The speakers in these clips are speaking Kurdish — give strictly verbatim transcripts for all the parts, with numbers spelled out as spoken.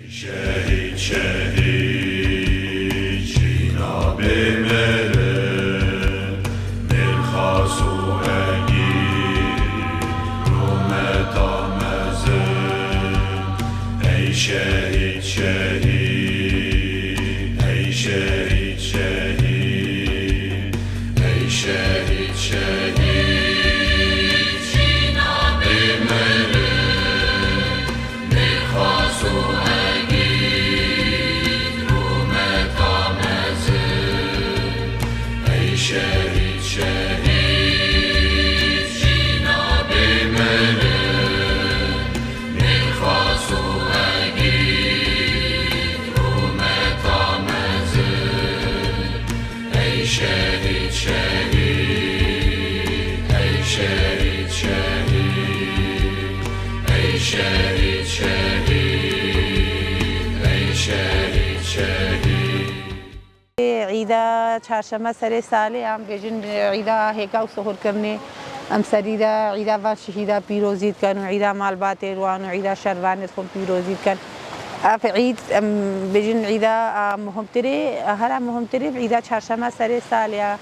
Şehîd, şehîd, jîna bê mirin, mêlxas û egîr, rûmeta mezin. Ey şehîd, şehîd, ey şehîd, şehîd, ey şehîd, şehîd, jîna bê mirin. Mêlxas û egîd, rûmeta mezin. Ey şehîd, şehîd, jîna bê mirin. Mêlxas û egîd, rûmeta mezin. Ey şehîd, şehîd, ey şehîd, şehîd, ey şehîd, şehîd, ey şehîd, şehîd. Îda çarşeme serê salê, em bêjin îda hêka û sihurkirinê. Em serî de îda van şehîda pîrozî dikin û îda malbatê wan û îda şervanê xwe pîrozî dikin. Ev îd, em bêjin îda, a, muhimtirê, a, hera muhimtirê bi îda çarşeme serê salê ya,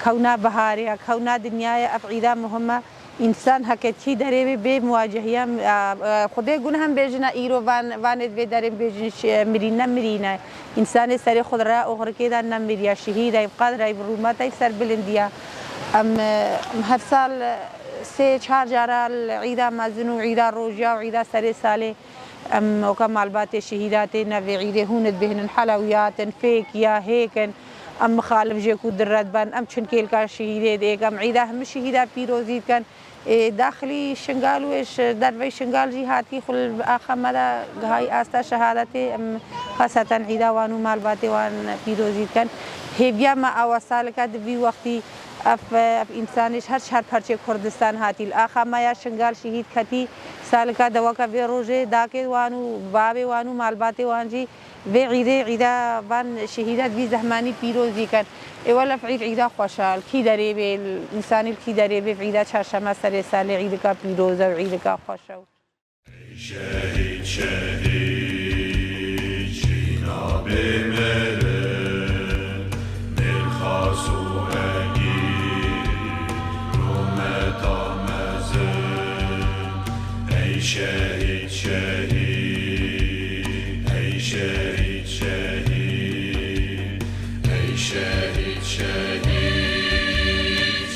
kewna biharê ya, kewna dinyayê, ev îda muhim e. Însan heke tî derê bê, bê muwacehiya, a, a, Xwedê gune hem bêjin e, îro van, vanê di vê derê bêjin şi-, mirî ne mirî ne. Însanê serê xwe di reya oxirikê de nemiriya, şehîd e, bi qedr e, bi rûmet e, ser bilind e. Em, em her sal sê çar cara li îda mezin û îda rojiya û îda serê salê em weke malbatê şehîda têne vê îdê hûn dibêhnin helewiyat in, fêk ya, hêk in. Em mixalif jê ku dire diben, em çin kêlka şehîdê diêk, em îda hemî şehîda pîrozî dikin. Ê, daxilî Şingal û êş dervey Şingal jî hatî xwe li axa me de gihayî asta şehadetê, em xaseten îda wan û malbatê wan pîrozî dikin. Hêviya me awa salika di vî wextî ev, ev însanê ji her çar parçeyê Kurdistan hatî li axa me ya Şingal şehîd ketî. Salika de weke vê rojê dakê wan û bavê wan û malbatê wan jî vê îdê, îda van şehîda di vî zehmanî pîrozî ken. Ê wele ev îd, îda xweş e. Li kî derê bê, însanî li kî derê bê, îda çarşeme serê salê îdika pîroz e û îdika xweş e. Şehîd, şehîd, jîna bê mirin, mêlxas û egîr, rûmeta mezin. Ey şehîd, şehîd, ey şehîd, şehîd, ey şehîd, şehîd,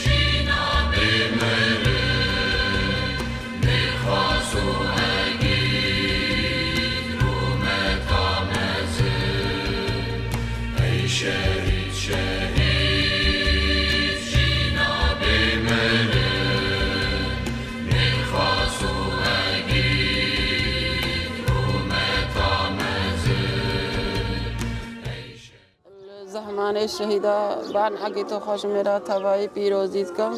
jîna bê mirin. Mêlxas û egîd, rûmeta mezin. Ey şehîd, şehîd, jîna bê mirin. Mêlxas û egîd, rûmeta mezin. Ey şehîd. Li zehmanê şehîda ban hegî tu xwe ji me re tevayî pîrozî dikim.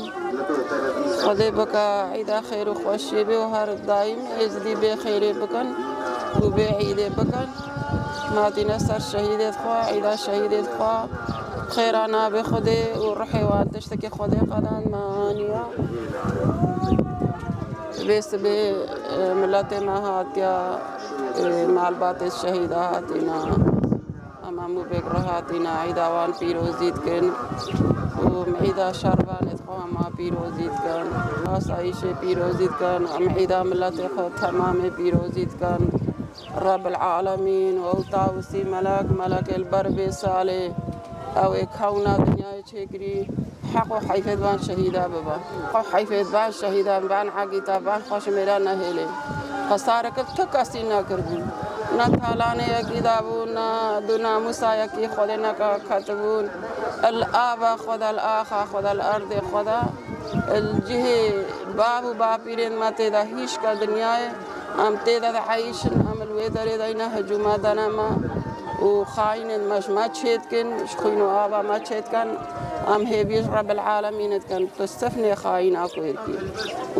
Xwedê bike îda xêr û xweşiyê bê û her daîm êzidî bê xêrê bikin û bê îdê bikin. Matîne ser şehîdê xwe, îda şehîdê xwe. Xêra nabê Xwedê û ruhê wan tiştekî Xwedê qeden me aniya. Vê sibê, e, miletê me hatiya, e, malbatê şehîda hatîna. Em hemû bêk re hatîne, îda wan pîrozî dikin û em îda şervanê xwe hema pîrozî dikin, asayîşê pîrozî dikin, em îda miletê xwe temamê pîrozî dikin. Rebil Alemîn û ew Tawusî melek, melekê li ber vê salê, ew ê kewna dinyayê çêkirî, heq û heyfê di van şehîda bibe. Xwe heyfê di van şehîda van hegîta van xwe ji mêra nehêlê. Xesareke tu kesî nekiribûn. Ne talanê yekî dabûn, ne du namûsa yekî Xwedê neke ketibûn. El ava Xweda, el axa Xweda, el erdê Xweda, el cihê bav û bapîrên me tê de hîşke dinyayê. Em tê de dieyîşin, em li wê derê de yî ne hicûma dene me û xayînên me ji me çêdikin, ji xwîn û ava me çêdikin. Em hêvî ji Rebil Alemîn dikin, tu sifnê xayîna ku êdikî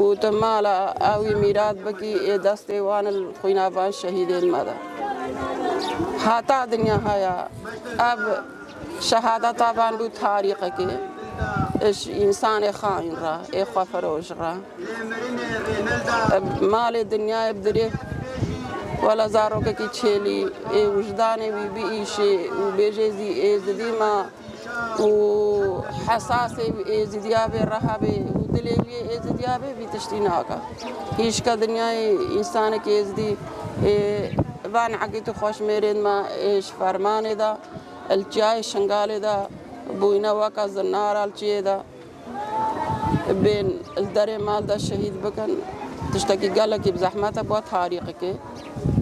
û tu mala ewî mîrat bikî ê destê wan li xwîna van şehîdên me de. Hata dinya haya ev Şehadeta van bû tarîxekê ji însanê xaîn re, ê xwefiroş re. Malê dinyayê bi dirê û Wela zarokekî çêlî ê wijdanê wî biîşê û bêjê zî êzidî me û hesasê wî êzidiya vê reha bê û dilê wî yê êzidiya bê, vî tiştî nake. Hîşka dinyayê însanekî êzidî ê van egît û xweşmêrên me ê ji fermanê de, li çiyayê Şingalê de bûyne weke zinara li çiyê de. Bên li derê mal de şehîd bikin, tiştekî gelekî bi zehmet e, bo tarîxekê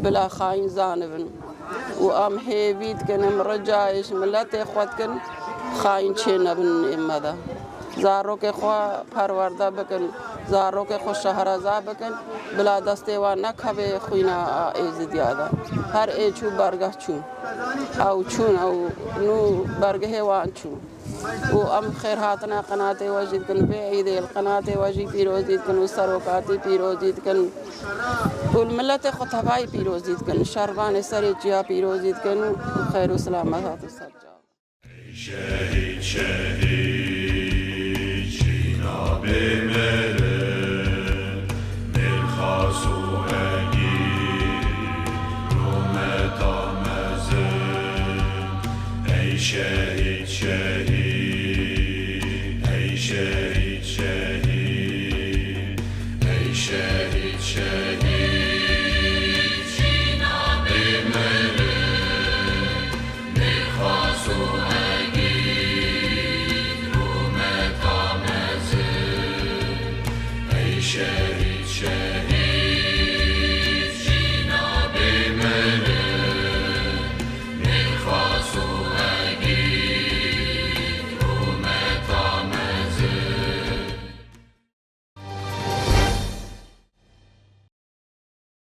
bila xayîn zanibin. Û em hêvî dikin, em rica ji miletê xwe dikin, xayîn çê nebin ê me de. Zarokê xwe perwerde bikin, zarokê xwe şehreza bikin, bila destê wan nekeve xwîna êzidiya de. Her ê çû bergeh çû. Ew çûn, ew nû bergehê wan çû. û em xêrhatina qenatê we jî dikin, vê îdê li qenatê we jî pîrozî dikin û serokatî pîrozî dikin û li miletê xwe tevayî pîrozî dikin, şervanê serê çiya pîrozî dikin û xêr û selamet hatin ser çav. Şehîd, şehîd, jîna bê mirin, mêrxas û egîr, rûmeta mezin. Ey şehîd,